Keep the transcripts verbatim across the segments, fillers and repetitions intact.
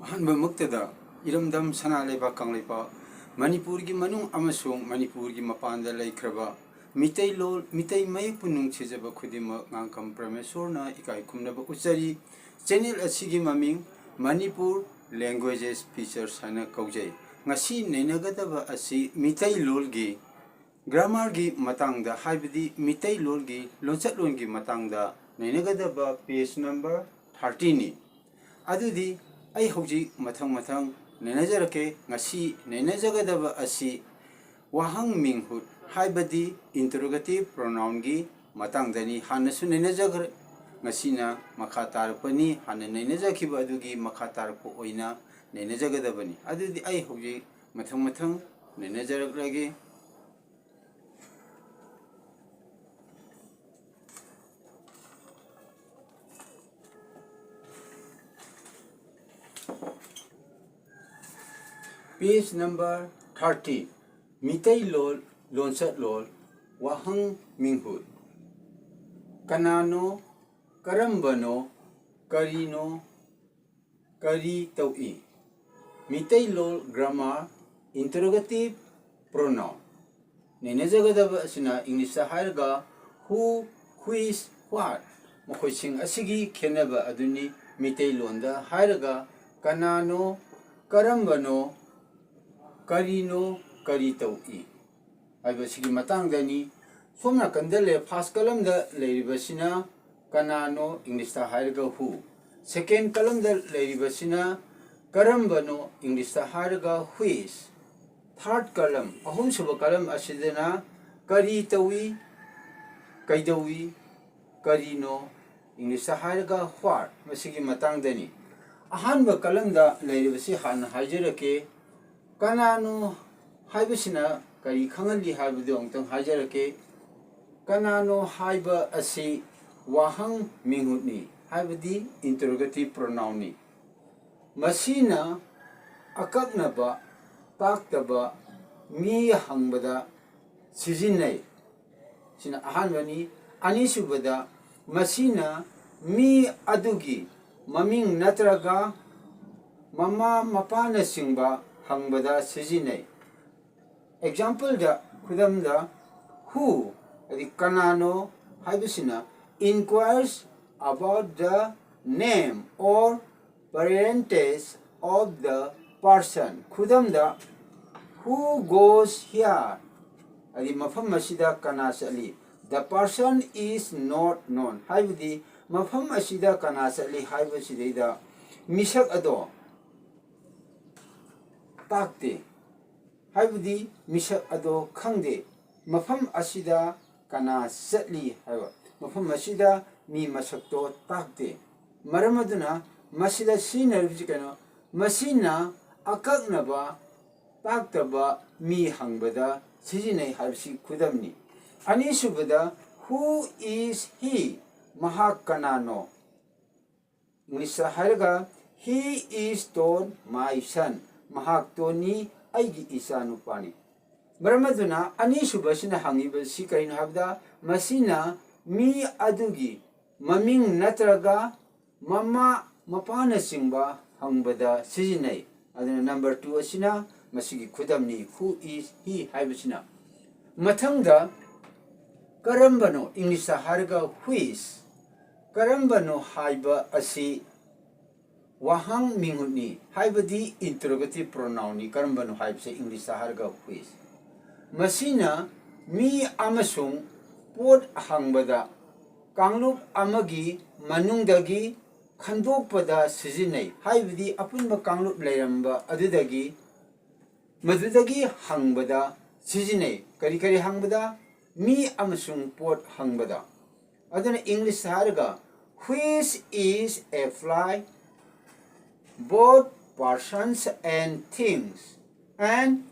ꯑꯍꯥꯟꯕꯃꯛꯇꯗ ꯏꯔꯝꯗꯝ ꯁꯅꯥ ꯂꯩꯕꯥꯛ ꯀꯪꯂꯩꯄꯥꯛ ꯃꯅꯤꯄꯨꯔꯒꯤ ꯃꯅꯨꯡ ꯑꯃꯁꯨꯡ ꯃꯅꯤꯄꯨꯔꯒꯤ ꯃꯄꯥꯟꯗ ꯂꯩꯈ꯭ꯔꯕ ꯃꯤꯇꯩꯂꯣꯟ, ꯃꯤꯇꯩ ꯃꯌꯦꯛꯄꯨ ꯅꯨꯡꯁꯤꯖꯕ ꯈꯨꯗꯤꯡꯃꯛ ꯉꯥꯡꯀꯝ ꯄ꯭ꯔꯃꯦꯁꯣꯔꯅ ꯏꯀꯥꯏ ꯈꯨꯝꯅꯕ ꯎꯠꯆꯔꯤ꯫ ꯆꯦꯅꯦꯜ ꯑꯁꯤꯒꯤ ꯃꯃꯤꯡ ꯃꯅꯤꯄꯨꯔ ꯂꯦꯡꯒ꯭ꯋꯦꯖꯦꯁ ꯐꯤꯆꯔꯁ ꯍꯥꯏꯅ ꯀꯧꯖꯩ꯫ ꯉꯁꯤ ꯅꯩꯅꯒꯗꯕ ꯑꯁꯤ ꯃꯤꯇꯩꯂꯣꯟꯒꯤ ꯒ꯭ꯔꯥꯃꯥꯔꯒꯤ ꯃꯇꯥꯡꯗ, ꯍꯥꯏꯕꯗꯤ ꯃꯤꯇꯩꯂꯣꯟꯒꯤ ꯂꯣꯟꯆꯠꯂꯣꯟꯒꯤ ꯃꯇꯥꯡꯗ ꯅꯩꯅꯒꯗꯕ ꯄꯦꯖ ꯅꯝꯕꯔ ꯊꯥꯔꯇꯤꯅꯤ꯫ ꯑꯗꯨꯗꯤ ꯑꯩ ꯍꯧꯖꯤꯛ ꯃꯊꯪ ꯃꯊꯪ ꯅꯩꯅꯖꯔꯛꯀꯦ꯫ ꯉꯁꯤ ꯅꯩꯅꯖꯒꯗꯕ ꯑꯁꯤ ꯋꯥꯍꯪ ꯃꯤꯡꯍꯨꯠ, ꯍꯥꯏꯕꯗꯤ ꯏꯟꯇꯔꯣꯒꯦꯇꯤꯚ ꯄ꯭ꯔꯣꯅꯥꯎꯟꯒꯤ ꯃꯇꯥꯡꯗꯅꯤ꯫ ꯍꯥꯟꯅꯁꯨ ꯅꯩꯅꯖꯈ꯭ꯔꯦ, ꯉꯁꯤꯅ ꯃꯈꯥ ꯇꯥꯔꯛꯄꯅꯤ꯫ ꯍꯥꯟꯅ ꯅꯩꯅꯖꯈꯤꯕ ꯑꯗꯨꯒꯤ ꯃꯈꯥ ꯇꯥꯔꯛꯄ ꯑꯣꯏꯅ ꯅꯩꯅꯖꯒꯗꯕꯅꯤ꯫ ꯑꯗꯨꯗꯤ ꯑꯩ ꯍꯧꯖꯤꯛ ꯃꯊꯪ ꯃꯊꯪ ꯅꯩꯅꯖꯔꯛꯂꯒꯦ꯫ ꯄꯦꯖ ꯅꯝꯕꯔ ꯊꯥꯔꯇꯤ, ꯃꯤꯇꯩꯂꯣꯟ ꯂꯣꯟꯆꯠꯂꯣꯟ, ꯋꯥꯍꯪ ꯃꯤꯡꯍꯨꯠ꯫ ꯀꯅꯥꯅꯣ, ꯀꯔꯝꯕꯅꯣ, ꯀꯔꯤꯅꯣ, ꯀꯔꯤ ꯇꯧꯏ? Meiteilon grammar, interrogative pronoun. ꯅꯩꯅꯖꯒꯗꯕ ꯑꯁꯤꯅ ꯏꯪꯂꯤꯁꯇ ꯍꯥꯏꯔꯒ who, which, what, ꯃꯈꯣꯏꯁꯤꯡ ꯑꯁꯤꯒꯤ ꯈꯦꯠꯅꯕ ꯑꯗꯨꯅꯤ꯫ ꯃꯤꯇꯩꯂꯣꯟꯗ ꯍꯥꯏꯔꯒ ꯀꯅꯥꯅꯣ, ꯀꯔꯝꯕꯅꯣ, ꯀꯔꯤꯅꯣ, ꯀꯔꯤ ꯇꯧꯏ ꯍꯥꯏꯕꯁꯤꯒꯤ ꯃꯇꯥꯡꯗꯅꯤ꯫ ꯁꯣꯝ ꯅꯥꯀꯟꯗ ꯂꯩ, ꯐꯥꯔꯁ ꯀꯂꯝꯗ ꯂꯩꯔꯤꯕꯁꯤꯅ ꯀꯅꯥꯅꯣ, ꯏꯪꯂꯤꯁꯇ ꯍꯥꯏꯔꯒ who꯫ ꯁꯦꯀꯦꯟ ꯀꯂꯝꯗ ꯂꯩꯔꯤꯕꯁꯤꯅ ꯀꯔꯝꯕꯅꯣ, ꯏꯪꯂꯤꯁꯇ ꯍꯥꯏꯔꯒ which꯫ ꯊꯥꯔꯠ ꯀꯂꯝ, ꯑꯍꯨꯝꯁꯨꯕ ꯀꯂꯝ ꯑꯁꯤꯗꯅ ꯀꯔꯤ ꯇꯧꯏ, ꯀꯩꯗꯧꯏ, ꯀꯔꯤꯅꯣ, ꯏꯪꯂꯤꯁꯇ ꯍꯥꯏꯔꯒ what, ꯃꯁꯤꯒꯤ ꯃꯇꯥꯡꯗꯅꯤ꯫ ꯑꯍꯥꯟꯕ ꯀꯂꯝꯗ ꯂꯩꯔꯤꯕꯁꯤ ꯍꯥꯟꯅ ꯍꯥꯏꯖꯔꯛꯀꯦ꯫ ꯀꯅꯥꯅꯣ ꯍꯥꯏꯕꯁꯤꯅ ꯀꯔꯤ ꯈꯪꯍꯜꯂꯤ ꯍꯥꯏꯕꯗꯨ ꯑꯃꯨꯛꯇꯪ ꯍꯥꯏꯖꯔꯛꯀꯦ꯫ ꯀꯅꯥꯅꯣ ꯍꯥꯏꯕ ꯑꯁꯤ ꯋꯥꯍꯪ ꯃꯤꯡꯍꯨꯠꯅꯤ, ꯍꯥꯏꯕꯗꯤ ꯏꯟꯇꯔꯣꯒꯦꯇꯤꯚ ꯄ꯭ꯔꯣꯅꯥꯎꯟꯅꯤ꯫ ꯃꯁꯤꯅ ꯑꯀꯛꯅꯕ, ꯇꯥꯛꯇꯕ ꯃꯤ ꯍꯪꯕꯗ ꯁꯤꯖꯤꯟꯅꯩ꯫ ꯁꯤꯅ ꯑꯍꯥꯟꯕꯅꯤ꯫ ꯑꯅꯤꯁꯨꯕꯗ, ꯃꯁꯤꯅ ꯃꯤ ꯑꯗꯨꯒꯤ ꯃꯃꯤꯡ ꯅꯠꯇ꯭ꯔꯒ ꯃꯃꯥ ꯃꯄꯥꯅꯆꯤꯡꯕ ꯍꯪꯕꯗ ꯁꯤꯖꯤꯟꯅꯩ꯫ ꯑꯦꯛꯖꯥꯝꯄꯜꯗ, ꯈꯨꯗꯝꯗ, who ꯍꯥꯏꯗꯤ ꯀꯅꯥꯅꯣ ꯍꯥꯏꯕꯁꯤꯅ inquires about the name or parentage of the person꯫ ꯈꯨꯗꯝꯗ, who goes here? ꯍꯥꯏꯗꯤ ꯃꯐꯝ ꯑꯁꯤꯗ ꯀꯅꯥ ꯆꯠꯂꯤ? The person is not known꯫ ꯍꯥꯏꯕꯗꯤ ꯃꯐꯝ ꯑꯁꯤꯗ ꯀꯅꯥ ꯆꯠꯂꯤ ꯍꯥꯏꯕꯁꯤꯗꯩꯗ ꯃꯤꯁꯛ ꯑꯗꯣ ꯇꯥꯛꯇꯦ꯫ ꯍꯥꯏꯕꯗꯤ ꯃꯤꯁꯛ ꯑꯗꯣ ꯈꯪꯗꯦ꯫ ꯃꯐꯝ ꯑꯁꯤꯗ ꯀꯅꯥ ꯆꯠꯂꯤ ꯍꯥꯏꯕ, ꯃꯐꯝ ꯑꯁꯤꯗ ꯃꯤ ꯃꯁꯛꯇꯣ ꯇꯥꯛꯇꯦ꯫ ꯃꯔꯝ ꯑꯗꯨꯅ ꯃꯁꯤꯗ ꯁꯤꯖꯤꯟꯅꯔꯤꯕꯁꯤ ꯀꯩꯅꯣ? ꯃꯁꯤꯅ ꯑꯀꯛꯅꯕ ꯇꯥꯛꯇꯕ ꯃꯤ ꯍꯪꯕꯗ ꯁꯤꯖꯤꯟꯅꯩ ꯍꯥꯏꯕꯁꯤ ꯈꯨꯗꯝꯅꯤ꯫ ꯑꯅꯤꯁꯨꯕꯗ, who is he? ꯃꯍꯥꯛ ꯀꯅꯥꯅꯣ? ꯏꯪꯂꯤꯁꯇ ꯍꯥꯏꯔꯒ, "He is Ton, my son." ꯃꯍꯥꯛ ꯇꯣꯟꯅꯤ, ꯑꯩꯒꯤ ꯏꯆꯥꯅꯨꯄꯥꯅꯤ꯫ ꯃꯔꯝ ꯑꯗꯨꯅ ꯑꯅꯤꯁꯨꯕꯁꯤꯅ ꯍꯪꯉꯤꯕꯁꯤ ꯀꯔꯤꯅꯣ ꯍꯥꯏꯕꯗ, ꯃꯁꯤꯅ ꯃꯤ ꯑꯗꯨꯒꯤ ꯃꯃꯤꯡ ꯅꯠꯇ꯭ꯔꯒ ꯃꯃꯥ ꯃꯄꯥꯅꯆꯤꯡꯕ ꯍꯪꯕꯗ ꯁꯤꯖꯤꯟꯅꯩ꯫ ꯑꯗꯨꯅ number two ꯑꯁꯤꯅ ꯃꯁꯤꯒꯤ ꯈꯨꯗꯝꯅꯤ, "Who is he?" ꯍꯥꯏꯕꯁꯤꯅ꯫ ꯃꯊꯪꯗ ꯀꯔꯝꯕꯅꯣ, ꯏꯪꯂꯤꯁꯇ ꯍꯥꯏꯔꯒ which, ꯀꯔꯝꯕꯅꯣ ꯍꯥꯏꯕ ꯑꯁꯤ ꯋꯥꯍꯪ ꯃꯤꯍꯨꯠꯅꯤ, ꯍꯥꯏꯕꯗꯤ interrogative pronounꯅꯤ꯫ ꯀꯔꯝꯕꯅꯣ ꯍꯥꯏꯕꯁꯦ ꯏꯪꯂꯤꯁꯇ ꯍꯥꯏꯔꯒ which꯫ ꯃꯁꯤꯅ ꯃꯤ ꯑꯃꯁꯨꯡ ꯄꯣꯠ ꯍꯪꯕꯗ ꯀꯥꯡꯂꯨꯞ ꯑꯃꯒꯤ ꯃꯅꯨꯡꯗꯒꯤ ꯈꯟꯗꯣꯛꯄꯗ ꯁꯤꯖꯤꯟꯅꯩ, ꯍꯥꯏꯕꯗꯤ ꯑꯄꯨꯟꯕ ꯀꯥꯡꯂꯨꯞ ꯂꯩꯔꯝꯕ ꯑꯗꯨꯗꯒꯤ, ꯃꯗꯨꯗꯒꯤ ꯍꯪꯕꯗ ꯁꯤꯖꯤꯟꯅꯩ꯫ ꯀꯔꯤ ꯀꯔꯤ ꯍꯪꯕꯗ? ꯃꯤ ꯑꯃꯁꯨꯡ ꯄꯣꯠ ꯍꯪꯕꯗ꯫ ꯑꯗꯨꯅ ꯏꯪꯂꯤꯁꯇ ꯍꯥꯏꯔꯒ, "Which is apply both persons and things and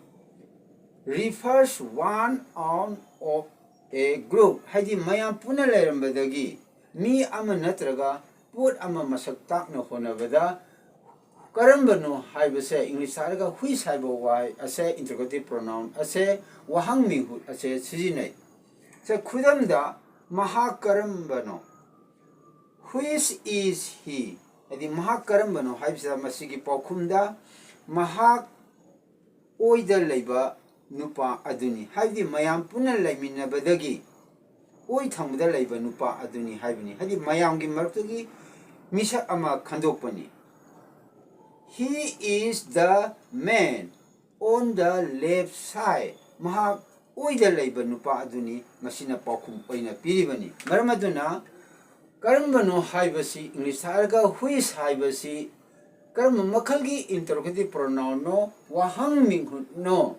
refers one on of a group", ꯍꯥꯏꯗꯤ ꯃꯌꯥꯝ ꯄꯨꯟꯅ ꯂꯩꯔꯝꯕꯗꯒꯤ ꯃꯤ ꯑꯃ ꯅꯠꯇ꯭ꯔꯒ ꯄꯣꯠ ꯑꯃ ꯃꯁꯛ ꯇꯥꯛꯅ ꯍꯣꯠꯅꯕꯗ ꯀꯔꯝꯕꯅꯣ ꯍꯥꯏꯕꯁꯦ, ꯏꯪꯂꯤꯁꯇ ꯍꯥꯏꯔꯒ which ꯍꯥꯏꯕ ꯋꯥꯍꯩ ꯑꯁꯦ, interrogative pronoun ꯑꯁꯦ ꯋꯥꯍꯪ ꯃꯤꯍꯨꯠ ꯑꯁꯦ ꯁꯤꯖꯤꯟꯅꯩ꯫ ꯁꯦ, ꯈꯨꯗꯝꯗ, ꯃꯍꯥꯛ ꯀꯔꯝꯕꯅꯣ? Which is he? ꯍꯥꯏꯗꯤ ꯃꯍꯥꯛ ꯀꯔꯝꯕꯅꯣ ꯍꯥꯏꯕꯁꯤꯗ ꯃꯁꯤꯒꯤ ꯄꯥꯎꯈꯨꯝꯗ ꯃꯍꯥꯛ ꯑꯣꯏꯗ ꯂꯩꯕ ꯅꯨꯄꯥ ꯑꯗꯨꯅꯤ꯫ ꯍꯥꯏꯕꯗꯤ ꯃꯌꯥꯝ ꯄꯨꯟꯅ ꯂꯩꯃꯤꯟꯅꯕꯗꯒꯤ ꯑꯣꯏ ꯊꯪꯕꯗ ꯂꯩꯕ ꯅꯨꯄꯥ ꯑꯗꯨꯅꯤ ꯍꯥꯏꯕꯅꯤ꯫ ꯍꯥꯏꯗꯤ ꯃꯌꯥꯝꯒꯤ ꯃꯔꯛꯇꯒꯤ ꯃꯤꯁꯛ ꯑꯃ ꯈꯟꯗꯣꯛꯄꯅꯤ꯫ He is the man on the left side. ꯃꯍꯥꯛ ꯑꯣꯏꯗ ꯂꯩꯕ ꯅꯨꯄꯥ ꯑꯗꯨꯅꯤ꯫ ꯃꯁꯤꯅ ꯄꯥꯎꯈꯨꯝ ꯑꯣꯏꯅ ꯄꯤꯔꯤꯕꯅꯤ꯫ ꯃꯔꯝ ꯑꯗꯨꯅ ꯀꯔꯝꯕꯅꯣ ꯍꯥꯏꯕꯁꯤ ꯏꯪꯂꯤꯁꯇ ꯍꯥꯏꯔꯒ which ꯍꯥꯏꯕꯁꯤ ꯀꯔꯝꯕ ꯃꯈꯜꯒꯤ interrogative pronounꯅꯣ, ꯋꯥꯍꯪ ꯃꯤꯍꯨꯠꯅꯣ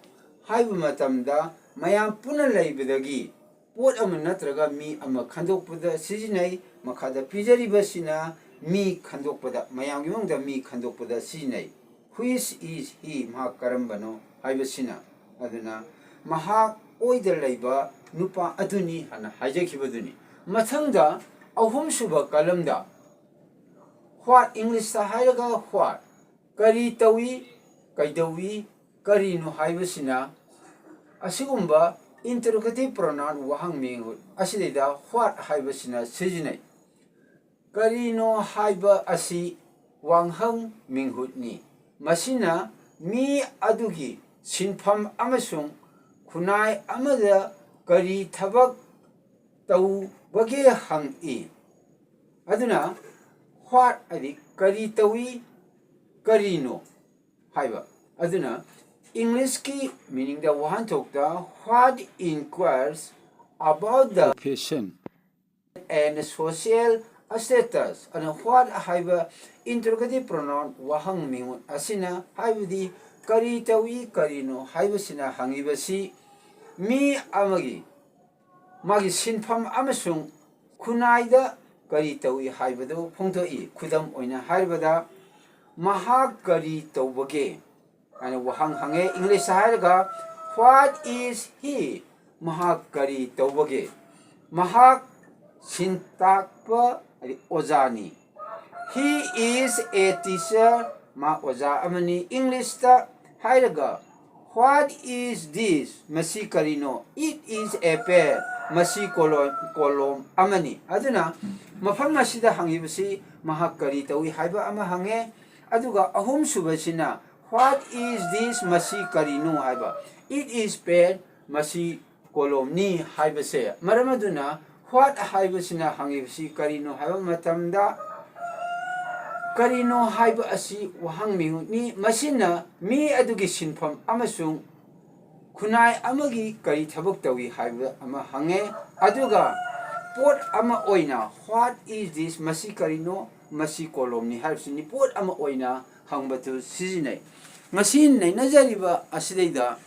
ꯍꯥꯏꯕ ꯃꯇꯝꯗ ꯃꯌꯥꯝ ꯄꯨꯟꯅ ꯂꯩꯕꯗꯒꯤ ꯄꯣꯠ ꯑꯃ ꯅꯠꯇ꯭ꯔꯒ ꯃꯤ ꯑꯃ ꯈꯟꯗꯣꯛꯄꯗ ꯁꯤꯖꯤꯟꯅꯩ꯫ ꯃꯈꯥꯗ ꯄꯤꯖꯔꯤꯕꯁꯤꯅ ꯃꯤ ꯈꯟꯗꯣꯛꯄꯗ, ꯃꯌꯥꯝꯒꯤ ꯃꯅꯨꯡꯗ ꯃꯤ ꯈꯟꯗꯣꯛꯄꯗ ꯁꯤꯖꯤꯟꯅꯩ꯫ Which is he? ꯃꯍꯥꯛ ꯀꯔꯝꯕꯅꯣ ꯍꯥꯏꯕꯁꯤꯅ꯫ ꯑꯗꯨꯅ ꯃꯍꯥꯛ ꯑꯣꯏꯗ ꯂꯩꯕ ꯅꯨꯄꯥ ꯑꯗꯨꯅꯤ ꯍꯥꯏꯅ ꯍꯥꯏꯖꯈꯤꯕꯗꯨꯅꯤ꯫ ꯃꯊꯪꯗ ꯑꯍꯨꯝꯁꯨꯕ columnꯗ what, ꯏꯪꯂꯤꯁꯇ ꯍꯥꯏꯔꯒ what, ꯀꯔꯤ ꯇꯧꯏ, ꯀꯩꯗꯧꯏ, ꯀꯔꯤꯅꯣ ꯍꯥꯏꯕꯁꯤꯅ ꯑꯁꯤꯒꯨꯝꯕ interrogative pronoun, ꯋꯥꯍꯪ ꯃꯤꯍꯨꯠ ꯑꯁꯤꯗꯩꯗ what ꯍꯥꯏꯕꯁꯤꯅ ꯁꯤꯖꯤꯟꯅꯩ꯫ ꯀꯔꯤꯅꯣ ꯍꯥꯏꯕ ꯑꯁꯤ ꯋꯥꯍꯪ ꯃꯤꯍꯨꯠꯅꯤ꯫ ꯃꯁꯤꯅ ꯃꯤ ꯑꯗꯨꯒꯤ ꯁꯤꯟꯐꯝ ꯑꯃꯁꯨꯡ ꯈꯨꯟꯅꯥꯏ ꯑꯃꯗ ꯀꯔꯤ ꯊꯕꯛ ꯇꯧꯕꯒꯦ ꯍꯪꯏ꯫ ꯑꯗꯨꯅ what ꯍꯥꯏꯗꯤ ꯀꯔꯤ ꯇꯧꯏ, ꯀꯔꯤꯅꯣ ꯍꯥꯏꯕ꯫ ꯑꯗꯨꯅ ꯏꯪꯂꯤꯁꯀꯤ meaningꯗ, ꯋꯥꯍꯟꯊꯣꯛꯇ, what inquires about the profession and social status꯫ ꯑꯗꯨꯅ what ꯍꯥꯏꯕ interrogative pronoun, ꯋꯥꯍꯪ ꯃꯤꯍꯨꯠ ꯑꯁꯤꯅ, ꯍꯥꯏꯕꯗꯤ ꯀꯔꯤ ꯇꯧꯏ, ꯀꯔꯤꯅꯣ ꯍꯥꯏꯕꯁꯤꯅ ꯍꯪꯉꯤꯕꯁꯤ ꯃꯤ ꯑꯃꯒꯤ ꯃꯥꯒꯤ ꯁꯤꯟꯐꯝ ꯑꯃꯁꯨꯡ ꯈꯨꯟꯅꯥꯏꯗ ꯀꯔꯤ ꯇꯧꯏ ꯍꯥꯏꯕꯗꯨ ꯐꯣꯡꯗꯣꯛꯏ꯫ ꯈꯨꯗꯝ ꯑꯣꯏꯅ ꯍꯥꯏꯔꯕꯗ, ꯃꯍꯥꯛ ꯀꯔꯤ ꯇꯧꯕꯒꯦ ꯍꯥꯏꯅ ꯋꯥꯍꯪ ꯍꯪꯉꯦ꯫ ꯏꯪꯂꯤꯁꯇ ꯍꯥꯏꯔꯒ, what is he? ꯃꯍꯥꯛ ꯀꯔꯤ ꯇꯧꯕꯒꯦ? ꯃꯍꯥꯛ ꯁꯤꯟꯇꯥꯛꯄ, ꯍꯥꯏꯗꯤ ꯑꯣꯖꯥꯅꯤ꯫ He is a teacher. ꯃꯥ ꯑꯣꯖꯥ ꯑꯃꯅꯤ꯫ ꯏꯪꯂꯤꯁꯇ ꯍꯥꯏꯔꯒ, What is this? ꯃꯁꯤ ꯀꯔꯤꯅꯣ? It is a pen. ꯃꯁꯤ ꯀꯣꯂꯣꯝ, ꯀꯣꯂꯣꯝ ꯑꯃꯅꯤ꯫ ꯑꯗꯨꯅ ꯃꯐꯝ ꯑꯁꯤꯗ ꯍꯪꯉꯤꯕꯁꯤ ꯃꯍꯥꯛ ꯀꯔꯤ ꯇꯧꯏ ꯍꯥꯏꯕ ꯑꯃ ꯍꯪꯉꯦ꯫ ꯑꯗꯨꯒ ꯑꯍꯨꯝꯁꯨꯕꯁꯤꯅ, What is this? ꯃꯁꯤ ꯀꯔꯤꯅꯣ ꯍꯥꯏꯕ꯫ It is pen. ꯃꯁꯤ ꯀꯣꯂꯣꯝꯅꯤ ꯍꯥꯏꯕꯁꯦ꯫ ꯃꯔꯝ ꯑꯗꯨꯅ what ꯍꯥꯏꯕꯁꯤꯅ ꯍꯪꯉꯤꯕꯁꯤ ꯀꯔꯤꯅꯣ ꯍꯥꯏꯕ ꯃꯇꯝꯗ, ꯀꯔꯤꯅꯣ ꯍꯥꯏꯕ ꯑꯁꯤ ꯋꯥꯍꯪ ꯃꯤꯍꯨꯠꯅꯤ꯫ ꯃꯁꯤꯅ ꯃꯤ ꯑꯗꯨꯒꯤ ꯁꯤꯟꯐꯝ ꯑꯃꯁꯨꯡ ꯈꯨꯟꯅꯥꯏ ꯑꯃꯒꯤ ꯀꯔꯤ ꯊꯕꯛ ꯇꯧꯏ ꯍꯥꯏꯕ ꯑꯃ ꯍꯪꯉꯦ꯫ ꯑꯗꯨꯒ ꯄꯣꯠ ꯑꯃ ꯑꯣꯏꯅ, What is this? ꯃꯁꯤ ꯀꯔꯤꯅꯣ? ꯃꯁꯤ ꯀꯣꯂꯣꯝꯅꯤ ꯍꯥꯏꯕꯁꯤꯅꯤ ꯄꯣꯠ ꯑꯃ ꯑꯣꯏꯅ ꯍꯪꯕꯗꯨ ꯁꯤꯖꯤꯟꯅꯩ꯫ ꯉꯁꯤ ꯅꯩꯅꯖꯔꯤꯕ ꯑꯁꯤꯗꯩꯗ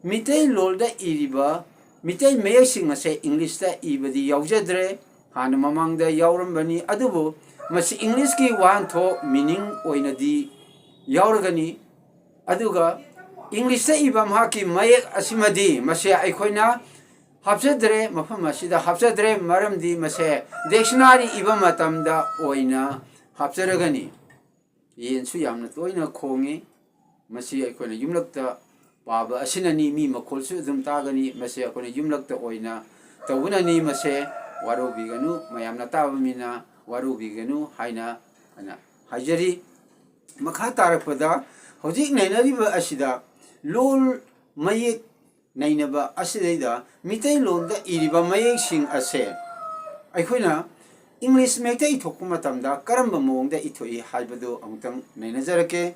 ꯃꯤꯇꯩꯂꯣꯟꯗ ꯏꯔꯤꯕ ꯃꯤꯇꯩ ꯃꯌꯦꯛꯁꯤꯡ ꯑꯁꯦ ꯏꯪꯂꯤꯁꯇ ꯏꯕꯗꯤ ꯌꯥꯎꯖꯗ꯭ꯔꯦ꯫ ꯍꯥꯟꯅ ꯃꯃꯥꯡꯗ ꯌꯥꯎꯔꯝꯕꯅꯤ, ꯑꯗꯨꯕꯨ ꯃꯁꯤ ꯏꯪꯂꯤꯁꯀꯤ ꯋꯥꯍꯟꯊꯣꯛ, meaning, ꯑꯣꯏꯅꯗꯤ ꯌꯥꯎꯔꯒꯅꯤ꯫ ꯑꯗꯨꯒ ꯏꯪꯂꯤꯁꯇ ꯏꯕ ꯃꯍꯥꯛꯀꯤ ꯃꯌꯦꯛ ꯑꯁꯤꯃꯗꯤ ꯃꯁꯦ ꯑꯩꯈꯣꯏꯅ ꯍꯥꯞꯆꯗ꯭ꯔꯦ, ꯃꯐꯝ ꯑꯁꯤꯗ ꯍꯥꯞꯆꯗ꯭ꯔꯦ, ꯃꯔꯝꯗꯤ ꯃꯁꯦ dictionary ꯏꯕ ꯃꯇꯝꯗ ꯑꯣꯏꯅ ꯍꯥꯞꯆꯔꯒꯅꯤ꯫ ꯌꯦꯟꯁꯨ ꯌꯥꯝꯅ ꯇꯣꯏꯅ ꯈꯣꯡꯉꯤ꯫ ꯃꯁꯤ ꯑꯩꯈꯣꯏꯅ ꯌꯨꯝꯂꯛꯇ ꯄꯥꯕ ꯑꯁꯤꯅꯅꯤ꯫ ꯃꯤ ꯃꯈꯣꯜꯁꯨ ꯑꯗꯨꯝ ꯇꯥꯒꯅꯤ꯫ ꯃꯁꯤ ꯑꯩꯈꯣꯏꯅ ꯌꯨꯝꯂꯛꯇ ꯑꯣꯏꯅ ꯇꯧꯕꯅꯅꯤ꯫ ꯃꯁꯦ ꯋꯥꯔꯧꯕꯤꯒꯅꯨ, ꯃꯌꯥꯝꯅ ꯇꯥꯕ ꯃꯤꯅ ꯋꯥꯔꯧꯕꯤꯒꯅꯨ ꯍꯥꯏꯅ ꯑꯩꯅ ꯍꯥꯏꯖꯔꯤ꯫ ꯃꯈꯥ ꯇꯥꯔꯛꯄꯗ ꯍꯧꯖꯤꯛ ꯅꯩꯅꯔꯤꯕ ꯑꯁꯤꯗ ꯂꯣꯜ ꯃꯌꯦꯛ ꯅꯩꯅꯕ ꯑꯁꯤꯗꯩꯗ ꯃꯤꯇꯩꯂꯣꯟꯗ ꯏꯔꯤꯕ ꯃꯌꯦꯛꯁꯤꯡ ꯑꯁꯦ ꯑꯩꯈꯣꯏꯅ ꯏꯪꯂꯤꯁ ꯃꯌꯦꯛꯇ ꯏꯊꯣꯛꯄ ꯃꯇꯝꯗ ꯀꯔꯝꯕ ꯃꯑꯣꯡꯗ ꯏꯊꯣꯛꯏ ꯍꯥꯏꯕꯗꯨ ꯑꯃꯨꯛꯇꯪ ꯅꯩꯅꯖꯔꯛꯀꯦ꯫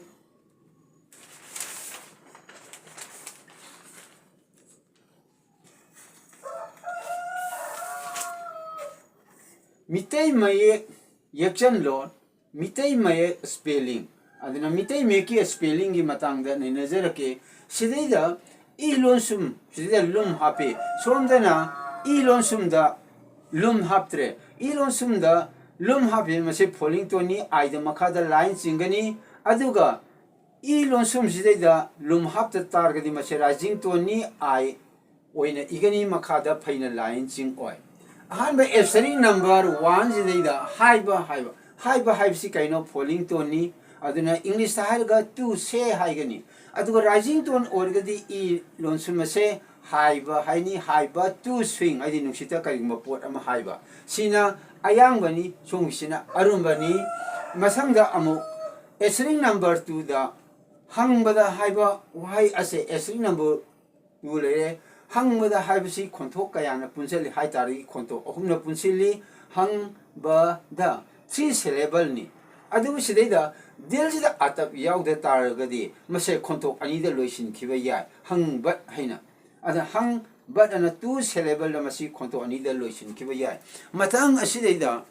ꯃꯤꯇꯩ ꯃꯌꯦꯛ ꯌꯦꯛꯆꯟꯂꯣꯟ, ꯃꯤꯇꯩ ꯃꯌꯦꯛ spelling꯫ ꯑꯗꯨꯅ ꯃꯤꯇꯩ ꯃꯌꯦꯛꯀꯤ spellingꯒꯤ ꯃꯇꯥꯡꯗ ꯅꯩꯅꯖꯔꯛꯀꯦ꯫ ꯁꯤꯗꯩꯗ ꯏ ꯂꯣꯟꯁꯨꯝ, ꯁꯤꯗꯩꯗ ꯂꯨꯝ ꯍꯥꯞꯄꯤ꯫ ꯁꯣꯝꯗꯅ ꯏ ꯂꯣꯟꯁꯨꯝꯗ ꯂꯨꯝ ꯍꯥꯞꯇ꯭ꯔꯦ꯫ ꯏ ꯂꯣꯟꯁꯨꯝꯗ ꯂꯨꯝ ꯍꯥꯞꯄꯤ, ꯃꯁꯤ falling toneꯅꯤ, Iꯗ ꯃꯈꯥꯗ line ꯆꯤꯡꯒꯅꯤ꯫ ꯑꯗꯨꯒ ꯏ ꯂꯣꯟꯁꯨꯝꯁꯤꯗꯩꯗ ꯂꯨꯝ ꯍꯥꯞꯇ ꯇꯥꯔꯒꯗꯤ ꯃꯁꯤ rising toneꯅꯤ, I ꯑꯣꯏꯅ ꯏꯒꯅꯤ, ꯃꯈꯥꯗ ꯐꯩꯅ line ꯆꯤꯡ ꯑꯣꯏ꯫ ꯑꯍꯥꯟꯕ absurd number oneꯁꯤꯗꯩꯗ ꯍꯥꯏꯕ ꯍꯥꯏꯕ, ꯍꯥꯏꯕ ꯍꯥꯏꯕꯁꯤ ꯀꯩꯅꯣ? Falling toneꯅꯤ꯫ ꯑꯗꯨꯅ ꯏꯪꯂꯤꯁꯇ ꯍꯥꯏꯔꯒ to say ꯍꯥꯏꯒꯅꯤ꯫ ꯑꯗꯨꯒ rising tone ꯑꯣꯏꯔꯒꯗꯤ ꯏ ꯂꯣꯟꯁꯨꯝ ꯑꯁꯦ ꯍꯥꯏꯕ ꯍꯥꯏꯅꯤ, ꯍꯥꯏꯕ to swing, ꯍꯥꯏꯗꯤ ꯅꯨꯡꯁꯤꯠꯇ ꯀꯔꯤꯒꯨꯝꯕ ꯄꯣꯠ ꯑꯃ ꯍꯥꯏꯕ꯫ ꯁꯤꯅ ꯑꯌꯥꯡꯕꯅꯤ, ꯁꯣꯝꯒꯤꯁꯤꯅ ꯑꯔꯨꯝꯕꯅꯤ꯫ ꯃꯊꯪꯗ ꯑꯃꯨꯛ asterisk number twoꯗ ꯍꯪꯕꯗ ꯍꯥꯏꯕ ꯋꯥꯍꯩ ꯑꯁꯦ asterisk number two ꯂꯩꯔꯦ꯫ ꯍꯪꯕꯗ ꯍꯥꯏꯕꯁꯤ ꯈꯣꯟꯊꯣꯛ ꯀꯌꯥꯅ ꯄꯨꯟꯁꯤꯜꯂꯤ ꯍꯥꯏ ꯇꯥꯔꯗꯤ ꯈꯣꯟꯊꯣꯛ ꯑꯍꯨꯝꯅ ꯄꯨꯟꯁꯤꯜꯂꯤ꯫ ꯍꯪꯕꯗ three syllableꯅꯤ꯫ ꯑꯗꯨꯕꯨ ꯁꯤꯗꯩꯗ ꯗꯤꯜꯁꯤꯗ ꯑꯇꯞ ꯌꯥꯎꯗ ꯇꯥꯔꯒꯗꯤ ꯃꯁꯦ ꯈꯣꯟꯊꯣꯛ ꯑꯅꯤꯗ ꯂꯣꯏꯁꯤꯟꯈꯤꯕ ꯌꯥꯏ, ꯍꯪꯕꯠ ꯍꯥꯏꯅ꯫ ꯑꯗ ꯍꯪꯕꯠ ꯑꯅ two syllableꯗ ꯃꯁꯤ ꯈꯣꯟꯊꯣꯛ ꯑꯅꯤꯗ ꯂꯣꯏꯁꯤꯟꯈꯤꯕ ꯌꯥꯏ꯫ ꯃꯊꯪ ꯑꯁꯤꯗꯩꯗ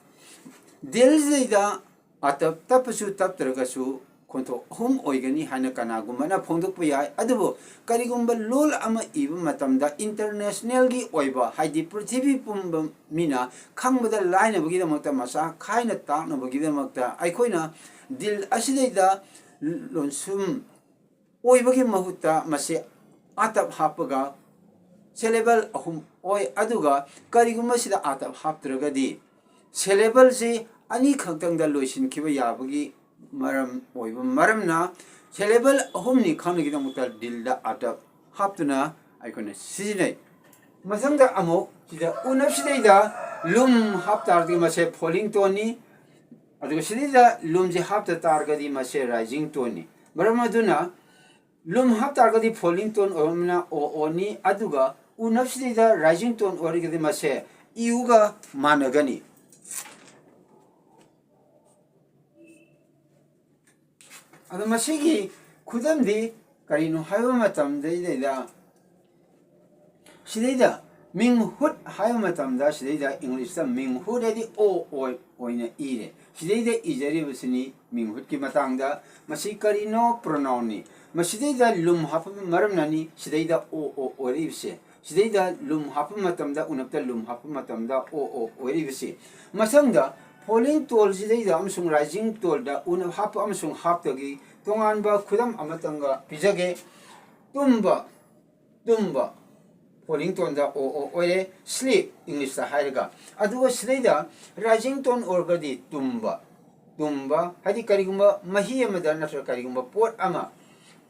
ꯗꯤꯜꯁꯤꯗꯩꯗ ꯑꯇꯞ ꯇꯞꯄꯁꯨ ꯇꯞꯇ꯭ꯔꯒꯁꯨ ꯈꯣꯟꯊꯣꯛ ꯑꯍꯨꯝ ꯑꯣꯏꯒꯅꯤ ꯍꯥꯏꯅ ꯀꯅꯥꯒꯨꯝꯕꯅ ꯐꯣꯡꯗꯣꯛꯄ ꯌꯥꯏ꯫ ꯑꯗꯨꯕꯨ ꯀꯔꯤꯒꯨꯝꯕ ꯂꯣꯜ ꯑꯃ ꯏꯕ ꯃꯇꯝꯗ internationalꯒꯤ ꯑꯣꯏꯕ, ꯍꯥꯏꯗꯤ ꯄ꯭ꯔꯤꯊꯤꯕꯤ ꯄꯨꯝꯕ ꯃꯤꯅ ꯈꯪꯕꯗ ꯂꯥꯏꯅꯕꯒꯤꯗꯃꯛꯇ, ꯃꯆꯥ ꯈꯥꯏꯅ ꯇꯥꯛꯅꯕꯒꯤꯗꯃꯛꯇ ꯑꯩꯈꯣꯏꯅ ꯗꯤꯜ ꯑꯁꯤꯗꯩꯗ ꯂꯣꯟꯁꯨꯝ ꯑꯣꯏꯕꯒꯤ ꯃꯍꯨꯠꯇ ꯃꯁꯤ ꯑꯇꯞ ꯍꯥꯞꯄꯒ syllable ꯑꯍꯨꯝ ꯑꯣꯏ꯫ ꯑꯗꯨꯒ ꯀꯔꯤꯒꯨꯝꯕ ꯁꯤꯗ ꯑꯇꯞ ꯍꯥꯞꯇ꯭ꯔꯒꯗꯤ syllableꯁꯤ ꯑꯅꯤꯈꯛꯇꯪꯗ ꯂꯣꯏꯁꯤꯟꯈꯤꯕ ꯌꯥꯕꯒꯤ ꯃꯔꯝ ꯑꯣꯏꯕ ꯃꯔꯝꯅ syllable ꯑꯍꯨꯝꯅꯤ ꯈꯪꯅꯕꯒꯤꯗꯃꯛꯇ ꯗꯤꯜꯗ ꯑꯇꯞ ꯍꯥꯞꯇꯨꯅ ꯑꯩꯈꯣꯏꯅ ꯁꯤꯖꯤꯟꯅꯩ꯫ ꯃꯊꯪꯗ ꯑꯃꯨꯛ ꯁꯤꯗ ꯎꯅꯞꯁꯤꯗꯩꯗ ꯂꯨꯝ ꯍꯥꯞ ꯇꯥꯔꯗꯤ ꯃꯁꯦ falling toneꯅꯤ꯫ ꯑꯗꯨꯒ ꯁꯤꯗꯩꯗ ꯂꯨꯝꯁꯦ ꯍꯥꯞꯇ ꯇꯥꯔꯒꯗꯤ ꯃꯁꯦ rising toneꯅꯤ꯫ ꯃꯔꯝ ꯑꯗꯨꯅ ꯂꯨꯝ ꯍꯥꯞ ꯇꯥꯔꯒꯗꯤ falling tone ꯑꯣꯏꯔꯕꯅꯤꯅ ꯑꯣ ꯑꯣꯅꯤ꯫ ꯑꯗꯨꯒ ꯎꯅꯞꯁꯤꯗꯩꯗ rising tone ꯑꯣꯏꯔꯒꯗꯤ ꯃꯁꯦ ꯏꯎꯒ ꯃꯥꯟꯅꯒꯅꯤ꯫ ꯑꯗꯣ ꯃꯁꯤꯒꯤ ꯈꯨꯗꯝꯗꯤ ꯀꯔꯤꯅꯣ ꯍꯥꯏꯕ ꯃꯇꯝꯗꯩꯗ ꯁꯤꯗꯩꯗ ꯃꯤꯡꯍꯨꯠ ꯍꯥꯏꯕ ꯃꯇꯝꯗ ꯁꯤꯗꯩꯗ Englishꯇ ꯃꯤꯡꯍꯨꯠ ꯍꯥꯏꯗꯤ ꯑꯣ ꯑꯣꯏ ꯑꯣꯏꯅ ꯏꯔꯦ꯫ ꯁꯤꯗꯩꯗ ꯏꯖꯔꯤꯕꯁꯤꯅꯤ ꯃꯤꯡꯍꯨꯠꯀꯤ ꯃꯇꯥꯡꯗ꯫ ꯃꯁꯤ ꯀꯔꯤꯅꯣ? Pronounꯅꯤ꯫ ꯃꯁꯤꯗꯩꯗ ꯂꯨꯝ ꯍꯥꯞꯄ ꯃꯔꯝꯅꯅꯤ ꯁꯤꯗꯩꯗ ꯑꯣ ꯑꯣ ꯑꯣꯏꯔꯛꯏꯕꯁꯦ꯫ ꯁꯤꯗꯩꯗ ꯂꯨꯝ ꯍꯥꯞꯄ ꯃꯇꯝꯗ, ꯎꯅꯞꯇ ꯂꯨꯝ ꯍꯥꯞꯄ ꯃꯇꯝꯗ ꯑꯣ ꯑꯣ ꯑꯣꯏꯔꯛꯏꯕꯁꯤ꯫ ꯃꯊꯪꯗ falling toneꯁꯤꯗꯩꯗ ꯑꯃꯁꯨꯡ rising toneꯗ ꯎꯅꯞ ꯍꯥꯞꯄ ꯑꯃꯁꯨꯡ ꯍꯥꯞꯇꯒꯤ ꯇꯣꯉꯥꯟꯕ ꯈꯨꯗꯝ ꯑꯃꯇꯪꯒ ꯄꯤꯖꯒꯦ꯫ ꯇꯨꯝꯕ, ꯇꯨꯝꯕ꯫ Falling toneꯗ ꯑꯣ ꯑꯣ ꯑꯣꯏꯔꯦ, sleep Englishꯇ ꯍꯥꯏꯔꯒ꯫ ꯑꯗꯨꯒ ꯁꯤꯗꯩꯗ rising tone ꯑꯣꯏꯔꯒꯗꯤ ꯇꯨꯝꯕ, ꯇꯨꯝꯕ ꯍꯥꯏꯗꯤ ꯀꯔꯤꯒꯨꯝꯕ ꯃꯍꯤ ꯑꯃꯗ ꯅꯠꯇ꯭ꯔꯒ ꯀꯔꯤꯒꯨꯝꯕ ꯄꯣꯠ ꯑꯃ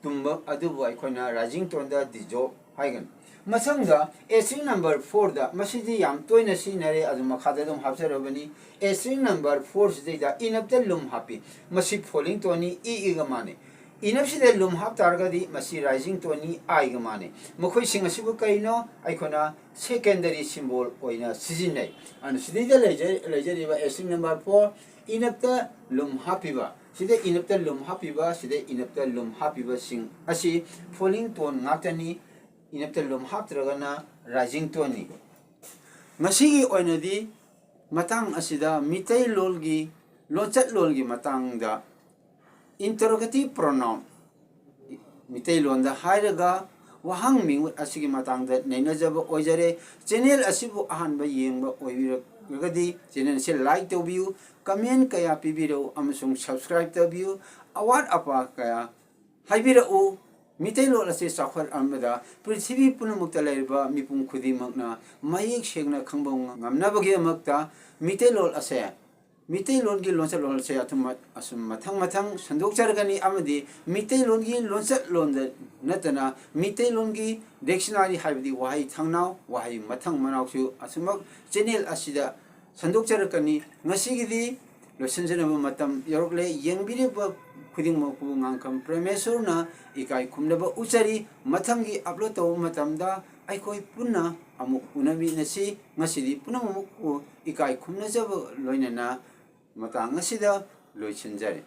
ꯇꯨꯝꯕ ꯑꯗꯨꯕꯨ ꯑꯩꯈꯣꯏꯅ rising toneꯗ dissolve ꯍꯥꯏꯒꯅꯤ꯫ ꯃꯊꯪꯗ asterisk number fourꯗ, ꯃꯁꯤꯗꯤ ꯌꯥꯝ ꯇꯣꯏꯅ ꯁꯤꯖꯤꯟꯅꯔꯦ, ꯑꯗꯨ ꯃꯈꯥꯗ ꯑꯗꯨꯝ ꯍꯥꯞꯆꯔꯕꯅꯤ꯫ Asterisk number fourꯁꯤꯗꯩꯗ inupꯇ ꯂꯨꯝ ꯍꯥꯞꯄꯤ꯫ ꯃꯁꯤ falling toneꯅꯤ, E, Eꯒ ꯃꯥꯟꯅꯩ꯫ Inupꯁꯤꯗ ꯂꯨꯝ ꯍꯥꯞ ꯇꯥꯔꯒꯗꯤ ꯃꯁꯤ rising toneꯅꯤ, Iꯒ ꯃꯥꯟꯅꯩ꯫ ꯃꯈꯣꯏꯁꯤꯡ ꯑꯁꯤꯕꯨ ꯀꯔꯤꯅꯣ? ꯑꯩꯈꯣꯏꯅ secondary symbol ꯑꯣꯏꯅ ꯁꯤꯖꯤꯟꯅꯩ꯫ ꯑꯗꯨꯅ ꯁꯤꯗꯩꯗ ꯂꯩꯖ-, ꯂꯩꯖꯔꯤꯕ asterisk number four, inupꯇ ꯂꯨꯝ ꯍꯥꯞꯄꯤꯕ, ꯁꯤꯗ inupꯇ ꯂꯨꯝ ꯍꯥꯞꯄꯤꯕ, ꯁꯤꯗ inupꯇ ꯂꯨꯝ ꯍꯥꯞꯄꯤꯕꯁꯤꯡ ꯑꯁꯤ falling tone ꯉꯥꯛꯇꯅꯤ꯫ Inupꯇ ꯂꯨꯝ ꯍꯥꯞꯇ꯭ꯔꯒꯅ rising toneꯅꯤ꯫ ꯉꯁꯤꯒꯤ ꯑꯣꯏꯅꯗꯤ ꯃꯇꯥꯡ ꯑꯁꯤꯗ ꯃꯤꯇꯩꯂꯣꯟꯒꯤ ꯂꯣꯟꯆꯠꯂꯣꯟꯒꯤ ꯃꯇꯥꯡꯗ interrogative pronoun, ꯃꯤꯇꯩꯂꯣꯟꯗ ꯍꯥꯏꯔꯒ ꯋꯥꯍꯪ ꯃꯤꯍꯨꯠ ꯑꯁꯤꯒꯤ ꯃꯇꯥꯡꯗ ꯅꯩꯅꯖꯕ ꯑꯣꯏꯖꯔꯦ꯫ Channel ꯑꯁꯤꯕꯨ ꯑꯍꯥꯟꯕ ꯌꯦꯡꯕ ꯑꯣꯏꯕꯤꯔꯒꯗꯤ channel ꯑꯁꯤ like ꯇꯧꯕꯤꯌꯨ, comment ꯀꯌꯥ ꯄꯤꯕꯤꯔꯛꯎ ꯑꯃꯁꯨꯡ subscribe ꯇꯧꯕꯤꯌꯨ꯫ ꯑꯋꯥꯠ ꯑꯄꯥ ꯀꯌꯥ ꯍꯥꯏꯕꯤꯔꯛꯎ꯫ ꯃꯤꯇꯩꯂꯣꯟ ꯑꯁꯤ ꯆꯥꯎꯈꯠꯍꯟꯕꯗ ꯄ꯭ꯔꯤꯊꯤꯕꯤ ꯄꯨꯝꯅꯃꯛꯇ ꯂꯩꯔꯤꯕ ꯃꯤꯄꯨꯝ ꯈꯨꯗꯤꯡꯃꯛꯅ ꯃꯌꯦꯛ ꯁꯦꯡꯅ ꯈꯪꯕ ꯉꯝꯅꯕꯒꯤꯗꯃꯛꯇ ꯃꯤꯇꯩꯂꯣꯟ ꯑꯁꯦ, ꯃꯤꯇꯩꯂꯣꯟꯒꯤ ꯂꯣꯟꯆꯠꯂꯣꯟ ꯑꯁꯦ ꯑꯗꯨꯝ ꯑꯁꯨꯝ ꯃꯊꯪ ꯃꯊꯪ ꯁꯟꯗꯣꯛꯆꯔꯛꯀꯅꯤ ꯑꯃꯗꯤ ꯃꯤꯇꯩꯂꯣꯟꯒꯤ ꯂꯣꯟꯆꯠꯂꯣꯟꯗ ꯅꯠꯇꯅ ꯃꯤꯇꯩꯂꯣꯟꯒꯤ dictionary ꯍꯥꯏꯕꯗꯤ ꯋꯥꯍꯩ ꯊꯥꯡꯅꯥꯎ, ꯋꯥꯍꯩ ꯃꯊꯪ ꯃꯅꯥꯎꯁꯨ ꯑꯁꯨꯃꯛ channel ꯑꯁꯤꯗ ꯁꯟꯗꯣꯛꯆꯔꯛꯀꯅꯤ꯫ ꯉꯁꯤꯒꯤꯗꯤ ꯂꯣꯏꯁꯤꯟꯖꯅꯕ ꯃꯇꯝ ꯌꯧꯔꯛꯂꯦ꯫ ꯌꯦꯡꯕꯤꯔꯤꯕ ꯈꯨꯗꯤꯡꯃꯛꯄꯨ ꯉꯥꯡꯈꯝ ꯄ꯭ꯔꯃꯦꯁꯣꯔꯅ ꯏꯀꯥꯏ ꯈꯨꯝꯅꯕ ꯎꯠꯆꯔꯤ꯫ ꯃꯊꯪꯒꯤ upload ꯇꯧꯕ ꯃꯇꯝꯗ ꯑꯩꯈꯣꯏ ꯄꯨꯟꯅ ꯑꯃꯨꯛ ꯎꯅꯃꯤꯟꯅꯁꯤ꯫ ꯉꯁꯤꯗꯤ ꯄꯨꯝꯅꯃꯛꯄꯨ ꯏꯀꯥꯏ ꯈꯨꯝꯅꯖꯕ ꯂꯣꯏꯅꯅ ꯃꯇꯥꯡ ꯑꯁꯤꯗ ꯂꯣꯏꯁꯤꯟꯖꯔꯦ꯫